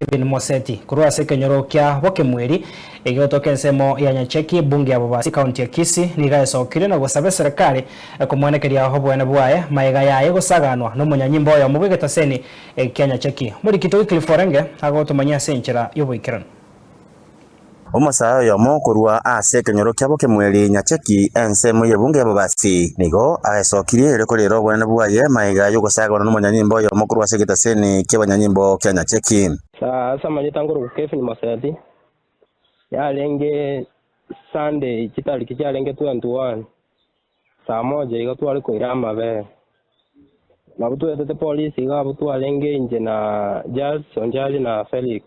Kevin Moseti korwa ase ekenyoro kia Bokemweri egegotoka ensemo ya Nyacheki ebunge ya Bobasi ekaunti ya Kisii nigo aesokirie na gosaba eserekari komwenekeria oboene bwaye magega yaye gosaganwa nomonyanyimbo oyomo bw'egetaseni kia Nyacheki. Omorikito Wycliffe Orenge agotomanyia ase enchera y'oboikeranu. Omosae oyomo korwa ase ekenyoro kia Bokemweri Nyacheki, ensemo y'ebunge ya Bobasi, nigo aesokirie ere korera obonene bwaye magega y'ogosagana nomonyanyimbo oyomo korwa ase egetaseni ki'abanyanyimbo kia Nyacheki. Ase amanyete nkorokwa Kevin Moseti, yarenge Sunday chitariki chiarenge 21, saa moja iga tware koira amabere. Nabo twetete polisi iga abwo twarenge inche na Charles Onchari na Felix.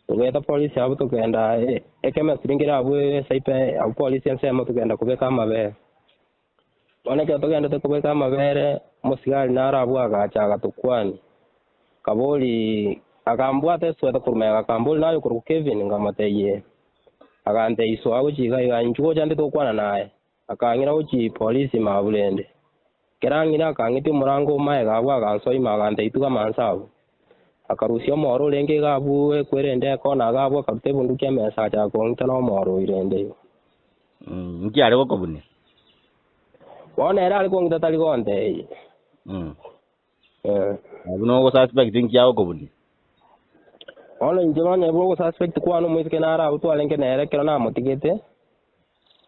Togaeta polisi abwo tokagenda echemistry nkere abwo esaipe abwo polisi ensemo tokagenda kobeka amabere. Bono ekero togendete kobeka amabere, omosigari naro abwo agacha agatokwania, akabori akambwata esweta korwa magega akambori naye okorokwa Kevin? Nkamotebia ee. Agantebia soa gochia iga iga, inchuo gocha inde tokwana naye. Akang'ira gochia polisi ime abwo rende. Ekero ang'ire akang'itia omorango o magega abwo agansoa ime agantebia tugama inse abwo. Akarusia omoro orenge iga abwo ekwerende ekona iga abwo akaruta ebunduki emesa agachaka kong'ita nomoro oyio rende igo. Inki are gokobunia? Bono ere are kong'ita tari gontebia. Eh. Buna ogosuspect inki agokobunia? Bono inche bono neba ogosuspect kwane omoiseke naro abwo twarenge nere ekero namotigete,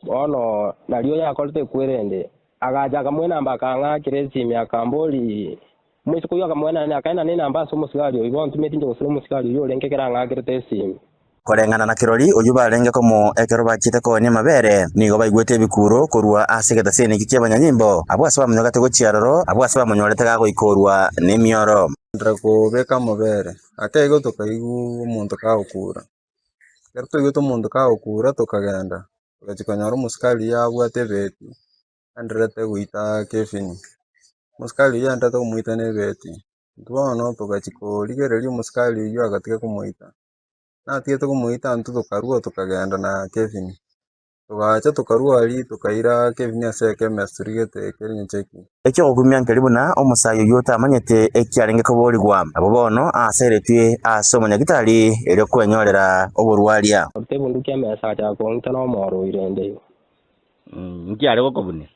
bono nario yakorete ekwerende, agacha akamoa enamba akang'akera esimi akamboria, omoiseke oyio akamoa enamba akaenana enamba ase omosigari oyio, bono ntimeti inche gose nomosigari oyio orenge ekero ang'akerete esimi. Koreng'ana na kirori oyio barenge komo ekero bachiete koonia amabere, nigo baigwete ebikuuro korwa ase egetaseni ekio ki'abanyanyimbo, abwo ase bamonyogete gochia aroro, abwo ase bamonyorete gagoikorwa nemioro. Twagenderera kobeka amabere, ake igo tokaigwa omonto kagokura. Ekero twaigwete omonto kagokura tokagenda, togachia konyora omosikari oyio abwate ebeti, aendererete goita Kevin. Omosikari oyio aendererete komoita na ebeti, intwe bono togachia korigereria omosikari oyio agatiga komoita. Natigete komoita intwe tokarua tokagenda na Kevin. Togacha tokarua aria tokaira Kevin ase echemistry gete kere nyacheki. Eki'ogokumia nkeri buna omosae oyio otamanyete ekiarenge koborigwa. Nabo bono aseretwe ase omonyagitari erio kwenyorera oborwaria. Aruta ebunduki emesa agachaka kong'ita nomoro oyio rende igo. Inki are gokobunia?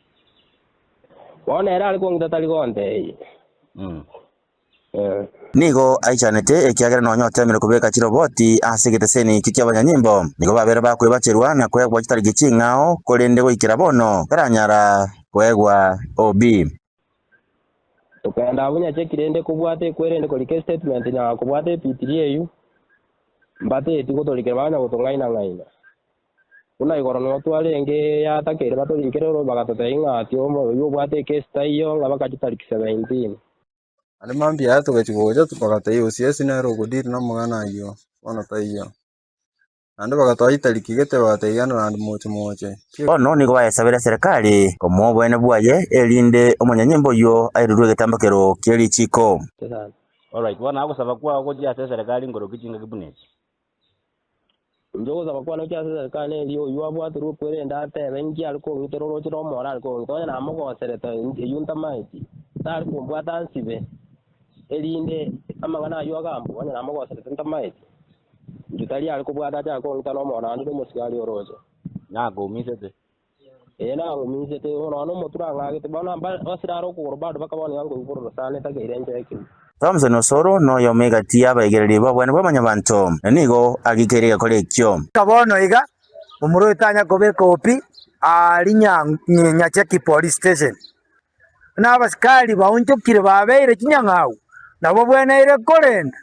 Bono ere are kong'ita tari gontebia. Nigo aichanete ekiagera nonya oteemire kobeka chiroboti ase egeteseni ekio ki'abanyanyimbo, nigo babere bakwebacherwa na koegwa chitariki ching'ao, korende goikera bono taranyara koegwa OB. Tokenda abwo nyacheki rende kobwata ekwerende korika estatement na kobwata epitiri eywo, mbateti gotorikera baganya gotong'aina ng'aina. Buna igoro nigo twarenge yatakeire batorikere oro bagatotebia ng'a ati oywo obwate ekesi taiyo ng'a baka chitariki 17. Naende mambia aya togachia gocha bagatebia OCS nere ogodeal na amang'ana ayio, bono taiyo. Naende bagatoa chitariki gete bagatebia genda naende moche moche. Bono nigo bayesabera eserekari komoa oboene bwaye, erinde omonyanyimbo oyio airerwe egetambokero kie richiiko. Alright, bono agosaba kwao gochia ase eserekari nkoroki chingaki buna echi. Inche ogosaba kwane gochia ase eserekari neri oyio abwaterwe okwerende atebe inki are kong'itera oroche romoro are kong'ita, onye namogoserete eyio ntamaeti, tari kombwata ansibe, erinde amang'ana ayio agambwe, onye namogoserete ntamaeti, inche tari are kobwata achake kong'ita nomoro naende nomosigari oroche. Nakoumisete. Ee nang'umisete, nonya nomotwe nang'agete, bono basire are okogoro bado bakaba nigo nkoigwa bororo sana etakeire ncheke. Thompson Osoro noyomo egati y'abaigereri b'obwene bwa Mwanyabanto, na nigo agikeire egekora ekio. Goika bono iga, omorwoti oyo tanya kobeka opi aaria Nyacheki Police Station. Buna abasikari baonchokire babeire chinyang'au, nabo babweneire korenda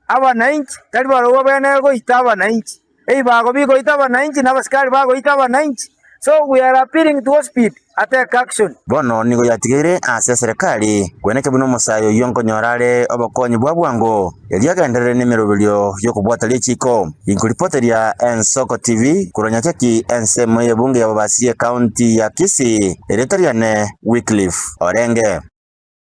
abanainchi, tari barabwo babweneire goita abanainchi. Ebibago bigoita abanainchi na abasikari bagoita abanainchi. So we are appealing to Ospid atake action. Bono nigo yatigeire ase eserekari kweneke buna omosae oyio nkonyora are obokonyi bwa bwango, erio agenderere nemeroberio y'okobwata richiiko. Inkoripoteria Ensoko TV korwa Nyachaki ensemo y'ebunge ya Bobasi y'ecounty ya Kisii, erieta riane Wycliffe Orenge.